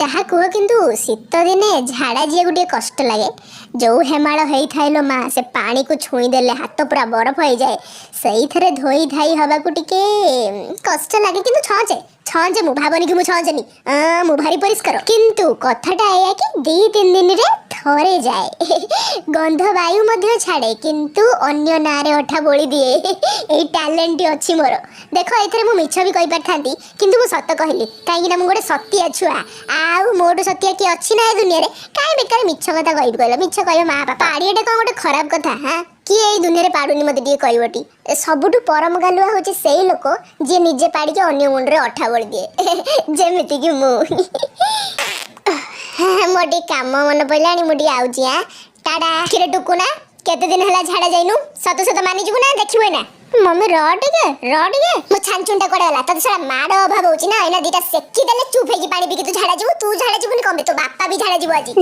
ଯାହା କୁହ, କିନ୍ତୁ ଶୀତ ଦିନେ ଝାଡ଼ା ଯିବାକୁ ଟିକେ କଷ୍ଟ ଲାଗେ। ଯୋଉ ହେମାଳ ହେଇଥାଏ ଲୋ ମା, ସେ ପାଣିକୁ ଛୁଇଁ ଦେଲେ ହାତ ପୁରା ବରଫ ହେଇଯାଏ। ସେଇଥିରେ ଧୋଇ ଧାଇ ହବାକୁ ଟିକେ କଷ୍ଟ ଲାଗେ। କିନ୍ତୁ ଛଞ୍ଚେ ଛଞ୍ଚେ ମୁଁ, ଭାବନି କି ମୁଁ ଛଞ୍ଚେନି। ମୁଁ ଭାରି ପରିଷ୍କାର। କିନ୍ତୁ କଥାଟା ଏଇଆ କି 2-3 ଦିନରେ ଥରେ ଯାଏ। ଗନ୍ଧ ବାୟୁ ମଧ୍ୟ ଛାଡ଼େ, କିନ୍ତୁ ଅନ୍ୟ ନାଁରେ ଅଠା ବୋଳି ଦିଏ। ଏଇ ଟ୍ୟାଲେଣ୍ଟଟି ଅଛି ମୋର। ଦେଖ, ଏଥିରେ ମୁଁ ମିଛ ବି କହିପାରିଥାନ୍ତି, କିନ୍ତୁ ମୁଁ ସତ କହିଲି, କାହିଁକି ନା ମୁଁ ଗୋଟେ ସତିଆ ଛୁଆ। ଆଉ ମୋଠୁ ସତିଆ କିଏ ଅଛି ନା ଏ ଦୁନିଆରେ? କାହିଁ ବେକାର ମିଛ କଥା କହିବି କହିଲ? ମିଛ କହିବ ମା ବାପା। ପାଡ଼ିଆଟା କ'ଣ ଗୋଟେ ଖରାପ କଥା? ହଁ, କିଏ ଏଇ ଦୁନିଆରେ ପାଡୁନି, ମତେ ଟିକେ କହିବଟି? ସବୁଠୁ ପରମ ଗାଲୁଆ ହଉଛି ସେଇ ଲୋକ, ଯିଏ ନିଜେ ପାଡ଼ିକି ଅନ୍ୟ ମୁଣ୍ଡରେ ଅଠା ବୋଳି ଦିଏ, ଯେମିତିକି ମୁଁ। ମୋର ଟିକେ କାମ ମନେ ପଡ଼ିଲାଣି, ମୁଁ ଟିକେ ଆଉଛି। ଆଁ, ଟାଟା। କିରେ ଟୁକୁନା, କେତେ ଦିନ ହେଲା ଝାଡ଼ା ଯାଇନୁ? ସତ ସତ ମାନିଯିବୁ ନା ଦେଖିବୁ ଏଇନା? ମମି, ର ଟିକେ, ର ଟିକେ। ମୋ ଛାଞ୍ଚୁଣିଟା କୁଆଡ଼େ ଗଲା? ତତେ ଶଳା ମାଡ଼ ଅଭାବ ହଉଛି ନା? ଏଇନା ଦିଟା ସେକି ଦେଲେ ଚୁପ୍ ହେଇକି ପାଣି ପିଇକି ତୁ ଝାଡ଼ା ଯିବୁ। ତୁ ଝାଡ଼ା ଯିବୁନି କଣ? ତୋ ବାପା ବି ଝାଡ଼ା ଯିବୁ ଆଜି।